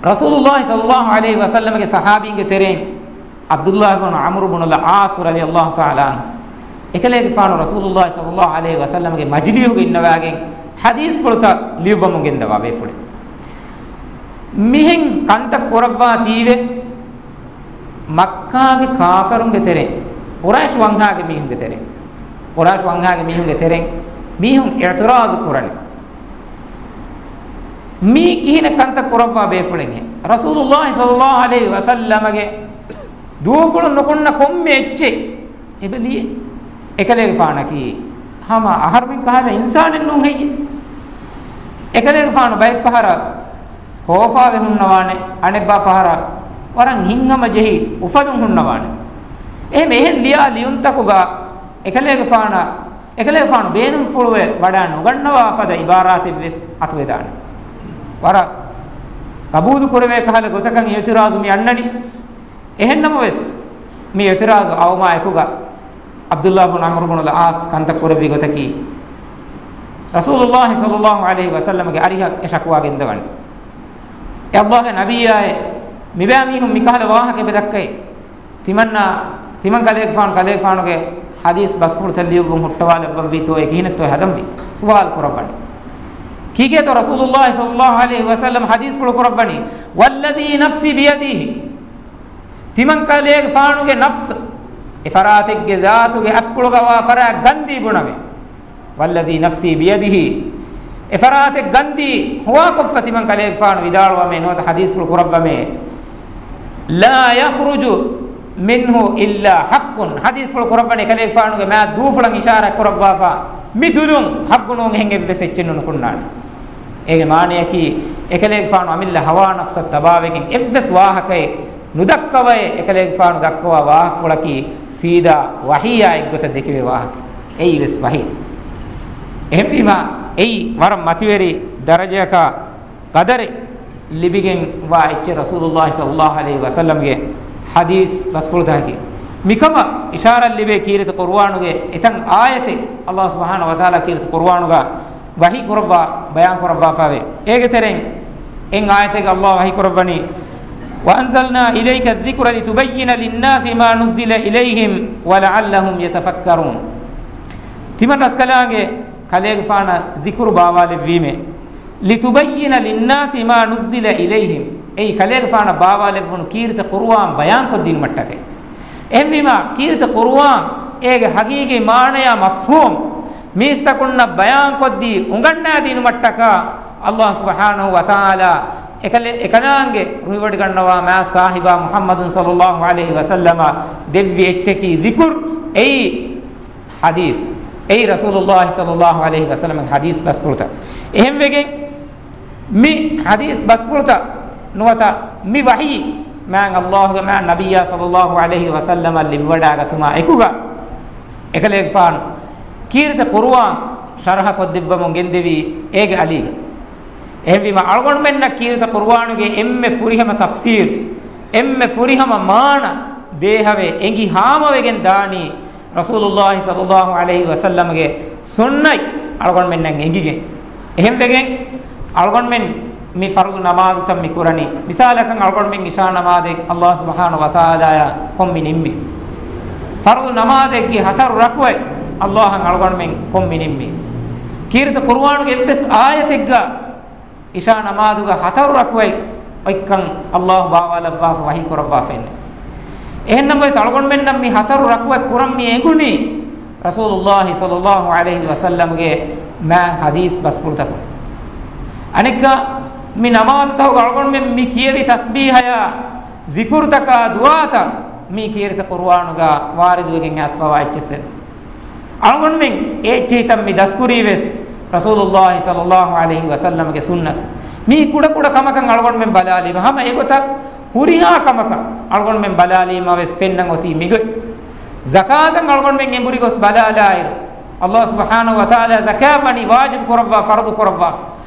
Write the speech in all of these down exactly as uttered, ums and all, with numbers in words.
ރަސޫލުﷲ ޞައްލަﷲ ޢަލައިހި ވަސައްލަމަގެ ޞަޙާބީންގެ ތެރެއިން ޢަބްދުﷲ ބުނު ޢަމްރު ބުނު އަލް ޢާޞް ރަޟިޔަﷲ ތަޢާލާ ޢަންހު އެކަލޭގެފާނު ރަސޫލުﷲ ޞައްލަﷲ ޢަލައިހި ވަސައްލަމަގެ މަޖިލީހުގަ އިންނަވާގެން ޙަދީޘްފުޅުތައް ލިޔުއްވަމުން ގެންދަވާ ބޭފުޅެއް. މިހެން ކަންތައް ކުރައްވާތީވެ، މައްކާގެ ކާފަރުންގެ ތެރެއިން، ޤުރައިޝް ވަންހާގެ މީހުންގެ ތެރެއިން، ޤުރައިޝް ވަންހާގެ މީހުންގެ ތެރެއިން މީހުން އިޢުތިރާޟު ކުރަނީ. މީ ކިހިނެއް ކަންތައް ކުރައްވާ ބޭފުޅެއްހޭ؟ ރަސޫލުﷲ ޞައްލަﷲ ޢަލައިހި ވަސައްލަމަގެ ދުވަފުޅުން ނުކުންނަ ކޮންމެ އެއްޗެއް އެބަ ލިޔެ. އެކަލޭގެފާނަކީ ހަމަ އަހަރުމެން ކަހަލަ އިންސާނެއް ނޫން ހެއްޔެ؟ އެކަލޭގެފާނު ބައެއް ފަހަރަށް ކޯފާވެ ހުންނަވާނެ، އަނެއްބާ ފަހަރަށް ވަރަށް ހިތްހަމަޖެހި އުފަލުން ހުންނަވާނެ. އެހެން އެހެން ލިޔާ ލިޔުންތަކުގަ އެކަލޭގެފާނަށް، އެކަލޭގެފާނު ބޭނުންފުޅުވެ ވަޑާ ނުގަންނަވާ ފަދަ އިބާރާތެއްވެސް އަތުވެދާނެ. ވަރަށް ޤަބޫލު ކުރެވޭ ކަހަލަ ގޮތަކަށް އިޢުތިރާޟު މި އަންނަނީ. އެހެންނަމަވެސް، މި އިޢުތިރާޟު އައުމާ އެކުގަ ޢަބްދުﷲ ބުނު ޢަމްރު ބުނު އަލް ޢާޞް ކަންތައް ކުރެއްވި ގޮތަކީ، ރަސޫލުﷲ ޞައްލަﷲ ޢަލައިހި ވަސައްލަމަގެ އަރިހަށް އެ ޝަކުވާ ގެންދަވަނީ. އެ ﷲގެ ނަބިއްޔާއޭ، މިބައިމީހުން މިކަހަލަ ވާހަކަ އެބަ ދައްކައޭ. ތިމަންނާ، ތިމަން ކަލޭގެފާނު، ކަލޭގެފާނުގެ ޙަދީޘް ބަސްފުޅުތައް ލިޔުއްވުން ހުއްޓަވާލައްވަންވީތޯއޭ، ކިހިނެއްތޯއޭ ހަދަންވީ؟ ސުވާލު ކުރައްވަނީ. ކީކޭތޯ ރަސޫލުﷲ ޞައްލަﷲ ޢަލައިހި ވަސައްލަމަ ޙަދީޘްފުޅު ކުރައްވަނީ؟ "والذي نفسي بيده." ތިމަން ކަލޭގެފާނުގެ ނަފްސު، އެ ފަރާތެއްގެ ޒާތުގެ އަތްޕުޅުގަވާ ފަރާތް ގަންދީ ބުނަމޭ. "والذي نفسي بيده." އެ ފަރާތެއް ގަންދީ ހުވާކޮށްފަ ތިމަން ކަލޭގެފާނު ވިދާޅުވަމޭ، ނުވަތަ ޙަދީޘްފުޅު ކުރައްވަމޭ. "لا يخرج منه إلا حق." ޙަދީޘްފުޅު ކުރައްވަނީ ކަލޭގެފާނުގެ މާތް ދޫފުޅަށް އިޝާރާތް ކުރައްވާފަ، މި ދުލުން ޙައްޤު ނޫން އެހެން އެއްވެސް އެއްޗެއް ނުނުކުންނާނެ. އޭގެ މާނަޔަކީ، އެކަލޭގެފާނު އަމިއްލަ ހަވާ ނަފްސަށް ތަބާވެގެން އެއްވެސް ވާހަކައެއް ނުދައްކަވައޭ، އެކަލޭގެފާނު ދައްކަވާ ވާހަކަފުޅަކީ ސީދާ ވަޙީއާ އެއްގޮތަށް ދެކެވޭ ވާހަކަ. އެއީވެސް ވަޙީ. އެހެންވީމާ، އެއީ ވަރަށް މަތިވެރި ދަރަޖަޔަކާ ޤަދަރެއް ލިބިގެން ވާ އެއްޗެއް ރަސޫލުﷲ ޞައްލަﷲ ޢަލައިހި ވަސައްލަމްގެ ޙަދީޘް ބަސްފުޅުތަކަކީ. މިކަމަށް އިޝާރަތް ލިބޭ ކީރިތި ޤުރުއާނުގެ އެތައް އާޔަތެއް ﷲ ސުބްޙާނަހޫ ވަތަޢާލާ ކީރިތި ޤުރުއާނުގަ ވަޙީ ކުރައްވާ، ބަޔާން ކުރައްވާފައެވެ. އޭގެ ތެރެއިން އެއް އާޔަތެއްގަ ﷲ ވަޙީ ކުރައްވަނީ، "وأنزلنا إليك الذكر لتبين للناس ما نزل إليهم ولعلهم يتفكرون." ތިމަން ރަސްކަލާނގެ ކަލޭގެފާނަށް ޛިކުރު ބާވާލެއްވީމޭ. "لتبين للناس ما نزل إليهم." އެއީ ކަލޭގެފާނަށް ބާވާލެއްވުނު ކީރިތި ޤުރުއާން ބަޔާންކޮށްދިނުމަށްޓަކައި. އެހެންވީމާ، ކީރިތި ޤުރުއާން އޭގެ ޙަޤީޤީ މާނަޔާ މަފްހޫމް މީސްތަކުންނަށް ބަޔާންކޮށްދީ އުނގަންނާދިނުމަށްޓަކާ، ﷲ ސުބްޙާނަހޫ ވަތަޢާލާ އެކަލެ-، އެކަލާނގެ ރުހިވޮޑިގަންނަވާ މާތް ސާހިބާ މުޙައްމަދު ޞައްލަﷲ ޢަލައިހި ވަސައްލަމަށް ދެއްވި އެއްޗަކީ ޛިކުރު. އެއީ ޙަދީޘް. އެއީ ރަސޫލުﷲ ޞައްލަﷲ ޢަލައިހި ވަސައްލަމަގެ ޙަދީޘް ބަސްފުޅުތައް. އެހެންވެގެން، މި ޙަދީޘް ބަސްފުޅުތައް ނުވަތަ މި ވަޙީ މާތް ﷲގެ މާތް ނަބިއްޔާ ޞައްލަﷲ ޢަލައިހި ވަސައްލަމަށް ލިބިވަޑާގަތުމާ އެކުގަ، އެކަލޭގެފާނު ކީރިތި ޤުރުއާން ޝަރަޙަކޮށްދެއްވަމުން ގެންދެވީ އޭގެ އަލީގަ. އެހެންވީމަ، އަޅުގަނޑުމެންނަށް ކީރިތި ޤުރުއާނުގެ އެންމެ ފުރިހަމަ ތަފްސީރު، އެންމެ ފުރިހަމަ މާނަ ދޭހަވެ އެނގި ހާމަވެގެން ދާނީ ރަސޫލުﷲ ޞައްލަﷲ ޢަލައިހި ވަސައްލަމަގެ ސުންނަތް އަޅުގަނޑުމެންނަށް އެނގިގެން. އެހެންވެގެން، އަޅުގަނޑުމެން މި ފަރުޟު ނަމާދުތައް މި ކުރަނީ. މިސާލަކަށް، އަޅުގަނޑުމެން އިޝާ ނަމާދެއް ﷲ ސުބްޙާނަހޫ ވަތަޢާލާއާ ކޮން މި ނިންމީ؟ ފަރުޟު ނަމާދެއްގެ ހަތަރު ރަކުޢަތް ﷲ އަށް އަޅުގަނޑުމެން ކޮން މި ނިންމީ؟ ކީރިތި ޤުރުއާނުގެ އެއްވެސް އާޔަތެއްގަ އިޝާ ނަމާދުގަ ހަތަރު ރަކުޢަތް އޮތްކަން ﷲ ބާވާލައްވާފަ ވަޙީ ކުރައްވާފައެއްނެއް. އެހެންނަމަވެސް، އަޅުގަނޑުމެންނަށް މި ހަތަރު ރަކުޢަތް ކުރަން މި އެނގުނީ ރަސޫލުﷲ ޞައްލަﷲ ޢަލައިހި ވަސައްލަމްގެ މާތް ޙަދީޘް ބަސްފުޅުތަކުން. އަނެއްކާ، މި ނަމާދުތަކުގަ އަޅުގަނޑުމެން މި ކިޔެވި ތަސްބީޙަޔާ، ޒިކުރުތަކާ، ދުޢާތައް މި ކީރިތި ޤުރުއާނުގަ ވާރިދުވެގެން އައިސްފަވާ އެއްޗެއްސެއް. އަޅުގަނޑުމެން އެ އެއްޗެހިތައް މި ދަސްކުރީވެސް ރަސޫލުﷲ ޞައްލަﷲ ޢަލައިހި ވަސައްލަމްގެ ސުންނަތު. މީ ކުޑަކުޑަ ކަމަކަށް އަޅުގަނޑުމެން ބަލާލީމަ، ހަމަ އެގޮތަށް ހުރިހާ ކަމަކަށް އަޅުގަނޑުމެން ބަލާލީމަވެސް ފެންނަން އޮތީ މިގޮތް. ޒަކާތަށް އަޅުގަނޑުމެން އެނބުރި ގޮސް ބަލާލާއިރު، ﷲ ސުބްޙާނަހޫ ވަތަޢާލާ ޒަކާތް ވަނީ ވާޖިބު ކުރައްވާ، ފަރުޟު ކުރައްވާފަ.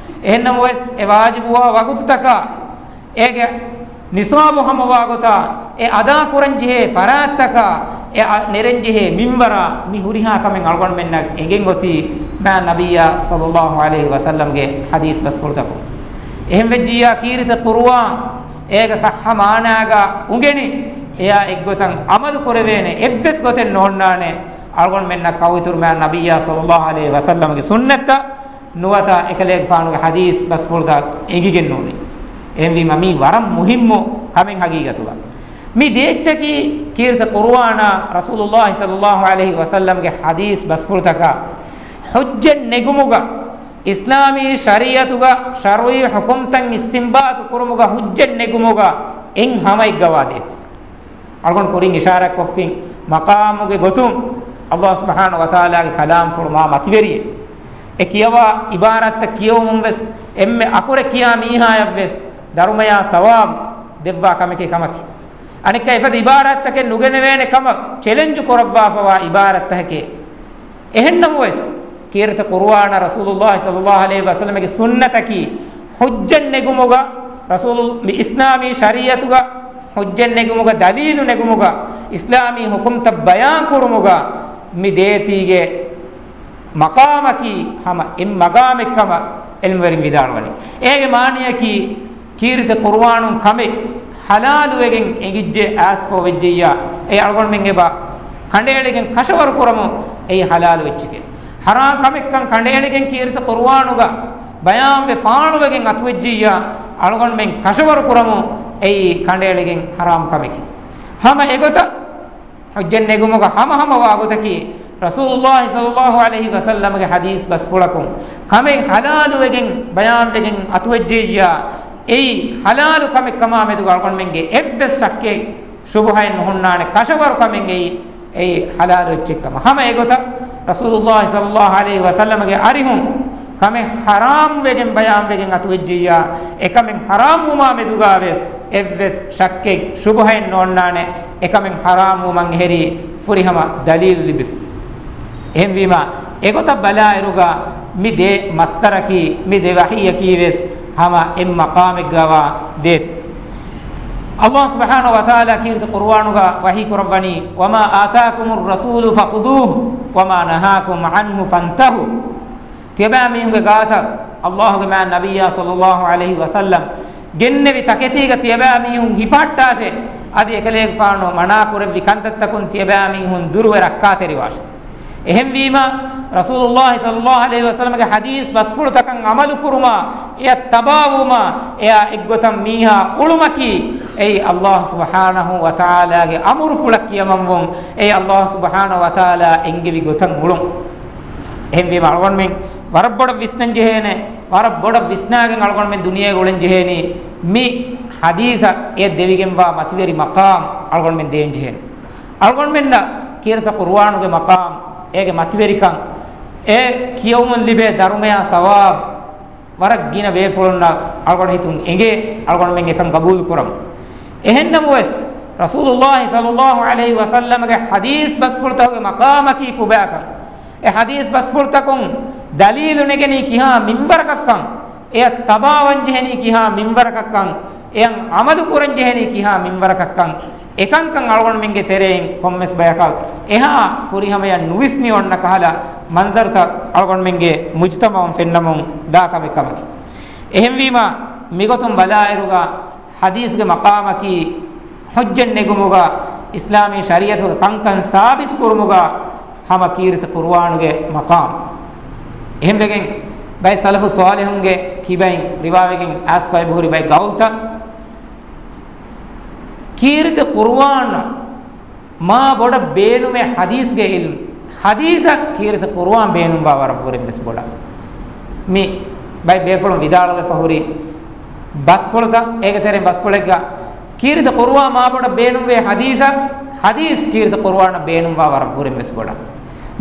އެހެންނަމަވެސް، އެ ވާޖިބުވާ ވަގުތުތަކާ، އޭގެ ނިޞާބު ހަމަވާ ގޮތާ، އެ އަދާ ކުރަންޖެހޭ ފަރާތްތަކާ، އެ އަ-، ނެރެންޖެހޭ މިންވަރާ، މި ހުރިހާ ކަމެއް އަޅުގަނޑުމެންނަށް އެނގެން އޮތީ މާތް ނަބިއްޔާ ޞައްލަﷲ ޢަލައިހި ވަސައްލަމްގެ ޙަދީޘް ބަސްފުޅުތަކުން. އެހެންވެއްޖިއްޔާ، ކީރިތި ޤުރުއާން އޭގެ ޞައްޙަ މާނާގަ އުނގެނި، އެޔާ އެއްގޮތަށް ޢަމަލު ކުރެވޭނެ އެއްވެސް ގޮތެއް ނޯންނާނެ، އަޅުގަނޑުމެންނަށް ކައުއިތުރު މާތް ނަބިއްޔާ ޞައްލައްލާހު ޢަލައިހި ވަސައްލަމްގެ ސުންނަތްތައް ނުވަތަ އެކަލޭގެފާނުގެ ޙަދީޘް ބަސްފުޅުތައް އެނގިގެން ނޫނީ. އެހެންވީމަ މީ ވަރަށް މުހިއްމު ކަމެއް ޙަޤީޤަތުގަ. މި ދޭއްޗަކީ ކީރިތި ޤުރުއާނާ ރަސޫލުއްލާހި ޞައްލައްލާހު ޢަލައިހި ވަސައްލަމްގެ ޙަދީޘް ބަސްފުޅުތަކާ ޙުއްޖަތް ނެގުމުގަ، އިސްލާމީ ޝަރީޢަތުގަ ޝަރުޢީ ޙުކުމްތައް އިސްތިންބާޠު ކުރުމުގަ ޙުއްޖަތް ނެގުމުގަ އެއް ހަމައެއްގަވާ ދޭތި. އަޅުގަނޑު ކުރިން އިޝާރާތް ކޮށްފިން، މަޤާމުގެ ގޮތުން އައްލާހު ސުބްޙާނަހު ވަތަޢާލާގެ ކަލާމްފުޅު މާ މަތިވެރިއެއް. އެ ކިޔަވާ އިބާރާތްތައް ކިޔެވުމުން ވެސް އެންމެ އަކުރެއް ކިޔާ މީހާޔަށް ވެސް ދަރުމަޔާ ސަވާބު ދެއްވާ ކަމެކޭ ކަމަކީ. އަނެއްކާ އެފަދަ އިބާރާތްތަކެއް ނުގެނެވޭނެ ކަމަށް ޗެލެންޖު ކުރައްވާފަވާ އިބާރާތްތަކެކޭ. އެހެންނަމަވެސް، ކީރިތި ޤުރުއާނަށް ރަސޫލުއްލާހި ޞައްލައްލާހު ޢަލައިހި ވަސައްލަމްގެ ސުންނަތަކީ ޙުއްޖަތް ނެގުމުގަ، ރަސޫލު، މި އިސްލާމީ ޝަރީޢަތުގަ ޙުއްޖަތް ނެގުމުގަ، ދަލީލު ނެގުމުގަ، އިސްލާމީ ޙުކުމްތައް ބަޔާން ކުރުމުގަ މި ދޭތީގެ މަޤާމަކީ ހަމަ އެއް މަޤާމެއް ކަމަށް ޢިލްމުވެރިން ވިދާޅުވަނީ. އޭގެ މާނަޔަކީ، ކީރިތި ޤުރުއާނުން ކަމެއް ޙަލާލުވެގެން އެނގިއްޖެ އައިސްފަ ވެއްޖެއްޔާ، އެ އަޅުގަނޑުމެން އެބަ ކަނޑައެޅިގެން ކަށަވަރު ކުރަމުން އެއީ ޙަލާލު ވެއްޗެކޭ. ޙަރާމް ކަމެއްކަން ކަނޑައެޅިގެން ކީރިތި ޤުރުއާނުގަ ބަޔާންވެ ފާޅުވެގެން އަތުވެއްޖެއްޔާ، އަޅުގަނޑުމެން ކަށަވަރު ކުރަމުން އެއީ ކަނޑައެޅިގެން ޙަރާމް ކަމެކޭ. ހަމަ އެގޮތަށް ޙުއްޖަތް ނެގުމުގަ ހަމަހަމަވާ ގޮތަކީ، ރަސޫލުއްލާހި ޞައްލައްލާހު ޢަލައިހި ވަސައްލަމްގެ ޙަދީޘް ބަސްފުޅަކުން ކަމެއް ޙަލާލުވެގެން ބަޔާންވެގެން އަތުވެއްޖެއްޔާ، އެއީ ޙަލާލު ކަމެއް ކަމާ މެދުގަ އަޅުގަނޑުމެންގެ އެއްވެސް ޝައްކެއް ޝުބުހައެއް ނުހުންނާނެ، ކަށަވަރު ކަމެއް އެއީ، އެއީ ޙަލާލު އެއްޗެއް ކަމަށް. ހަމަ އެގޮތަށް ރަސޫލުއްލާހި ޞައްލައްލާހު ޢަލައިހި ވަސައްލަމްގެ އަރިހުން ކަމެއް ޙަރާމް ވެގެން ބަޔާންވެގެން އަތުވެއްޖިއްޔާ، އެކަމެއް ޙަރާމް ވުމާ މެދުގާ ވެސް އެއްވެސް ޝައްކެއް ޝުބުހައެއް ނޯންނާނެ، އެކަމެއް ޙަރާމް ވުމަށް އެހެރީ ފުރިހަމަ ދަލީލު ލިބިފަ. އެހެންވީމާ، އެގޮތަށް ބަލާއިރުގަ މި ދެ މަޞްދަރަކީ، މި ދެ ވަޙީއަކީ ވެސް ހަމަ އެއް މަޤާމެއްގަވާ ދޭތި. އައްލާހު ސުބްޙާނަހު ވަތަޢާލާ ކީރިތި ޤުރުއާނުގަ ވަޙީ ކުރައްވަނީ، وما آتاكم الرسول فخذوه وما نهاكم عنه فانتهوا. ތިޔަބައިމީހުންގެ ގާތަށް އައްލާހުގެ މާތް ނަބިއްޔާ ޞައްލައްލާހު ޢަލައިހި ވަސައްލަމް ގެންނެވި ތަކެތީގަ ތިޔަބައިމީހުން ހިފަހައްޓާށޭ، އަދި އެކަލޭގެފާނު މަނާ ކުރެއްވި ކަންތައްތަކުން ތިޔަބައިމީހުން ދުރުވެ ރައްކާތެރިވާށޭ. އެހެންވީމާ، ރަސޫލުއްލާހި ޞައްލައްލާހު ޢަލައިހި ވަސައްލަމްގެ ޙަދީޘް ބަސްފުޅުތަކަށް ޢަމަލު ކުރުމާ، އެޔަށް ތަބާވުމާ، އެޔާ އެއްގޮތަށް މީހާ އުޅުމަކީ، އެއީ އައްލާހު ސުބްޙާނަހު ވަތަޢާލާގެ އަމުރުފުޅަށް ކިޔަމަންވުން، އެއީ އައްލާހު ސުބްޙާނަހު ވަތަޢާލާ އެންގެވި ގޮތަށް އުޅުން. އެހެންވީމަ، އަޅުގަނޑުމެން ވަރަށް ބޮޑަށް ވިސްނަން ޖެހޭނެ، ވަރަށް ބޮޑަށް ވިސްނާގެން އަޅުގަނޑުމެން ދުނިޔޭގަ އުޅެން ޖެހޭނީ، މި ޙަދީޘަށް އެ ދެވިގެންވާ މަތިވެރި މަޤާމް އަޅުގަނޑުމެން ދޭން ޖެހޭނެ. އަޅުގަނޑުމެންނަށް ކީރިތި ޤުރުއާނުގެ މަޤާމް، އޭގެ މަތިވެރިކަން، އެ ކިޔެވުމުން ލިބޭ ދަރުމަޔާ ސަވާބު، ވަރަށް ގިނަ ބޭފުޅުންނަށް އަޅުގަނޑު ހިތުން އެނގޭ އަޅުގަނޑުމެން އެކަން ގަބޫލު ކުރަމު. އެހެންނަމަވެސް، ރަސޫލުއްލާހި ޞައްލައްލާހު ޢަލައިހި ވަސައްލަމްގެ ޙަދީޘް ބަސްފުޅުތަކުގެ މަޤާމަކީ ކޮބާކަން، އެ ޙަދީޘް ބަސްފުޅުތަކުން ދަލީލު ނެގެނީ ކިހާ މިންވަރަކަށްކަން، އެޔަށް ތަބާވަން ޖެހެނީ ކިހާ މިންވަރަކަށްކަން، އެޔަށް ޢަމަލު ކުރަން ޖެހެނީ ކިހާ މިންވަރަކަށްކަން، އެކަންކަން އަޅުގަނޑުމެންގެ ތެރެއިން ކޮންމެސް ބަޔަކަށް އެހާ ފުރިހަމަޔަށް ނުވިސްނި އޮންނަ ކަހަލަ މަންޒަރުތައް އަޅުގަނޑުމެންގެ މުޖުތަމަޢުން ފެންނަމުން ދާ ކަމެއް ކަމަކީ. އެހެންވީމާ، މިގޮތުން ބަލާއިރުގަ ޙަދީޘްގެ މަޤާމަކީ ޙުއްޖަތް ނެގުމުގަ އިސްލާމީ ޝަރީޢަތުގެ ކަންކަން ސާބިތު ކުރުމުގަ ހަމަ ކީރިތި ޤުރުއާނުގެ މަޤާމް. އެހެންވެގެން ބައެއް ސަލަފު ޞާލިޙުންގެ ކިބައިން ރިވާވެގެން އައިސްފަ އެބަހުރި ބައެއް ގައުލްތައް، ކީރިތި ޤުރުއާނަށް މާ ބޮޑަށް ބޭނުމޭ ޙަދީޘްގެ ޢިލްމު. ޙަދީޘަށް ކީރިތި ޤުރުއާން ބޭނުންވާ ވަރަށްވުރެން ވެސް ބޮޑަށް. މި ބައެއް ބޭފުޅުން ވިދާޅުވެފަ ހުރި ބަސްފުޅުތައް، އޭގެ ތެރެއިން ބަސްފުޅެއްގަ ކީރިތި ޤުރުއާން މާ ބޮޑަށް ބޭނުންވޭ ޙަދީޘަށް، ޙަދީޘް ކީރިތި ޤުރުއާނަށް ބޭނުންވާ ވަރަށްވުރެން ވެސް ބޮޑަށް.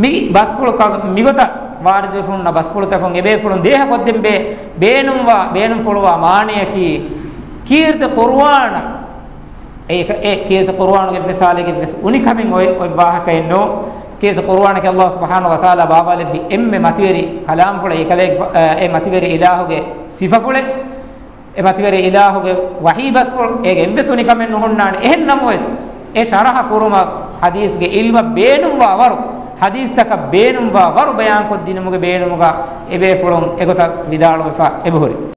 މި ބަސްފުޅު ކަ-، މިގޮތަށް ވާރިދުވެފަ ހުންނަ ބަސްފުޅުތަކުން އެބޭފުޅުން ދޭހަކޮށްދޭން ބޭ-، ބޭނުންވާ، ބޭނުންފުޅުވާ މާނަޔަކީ، ކީރިތި ޤުރުއާނަށް އެ، އެ ކީރިތި ޤުރުއާނުގެ އެއްވެސް އާލެއްގެ އެއްވެސް އުނިކަމެއް އޮތް، އޮތް ވާހަކައެއް ނޫން. ކީރިތި ޤުރުއާނަކީ އައްލާހު ސުބްޙާނަހު ވަތަޢާލާ ބާވާލެއްވި އެންމެ މަތިވެރި ކަލާމްފުޅެއް، އެކަލޭގެފާ-، އެ މަތިވެރި އިލާހުގެ ސިފަފުޅެއް، އެ މަތިވެރި އިލާހުގެ ވަޙީ ބަސްފުޅު، އޭގެ އެއްވެސް އުނިކަމެއް ނުހުންނާނެ. އެހެން ނަމަވެސް، އެ ޝަރަޙަ ކުރުމަށް ޙަދީޘްގެ ޢިލްމަށް ބޭނުންވާ ވަރު، ޙަދީޘްތަކަށް ބޭނުންވާ ވަރު ބަޔާންކޮށްދިނުމުގެ ބޭނުމުގަ އެބޭފުޅުން އެގޮތަށް ވިދާޅުވެފަ އެބަހުރި.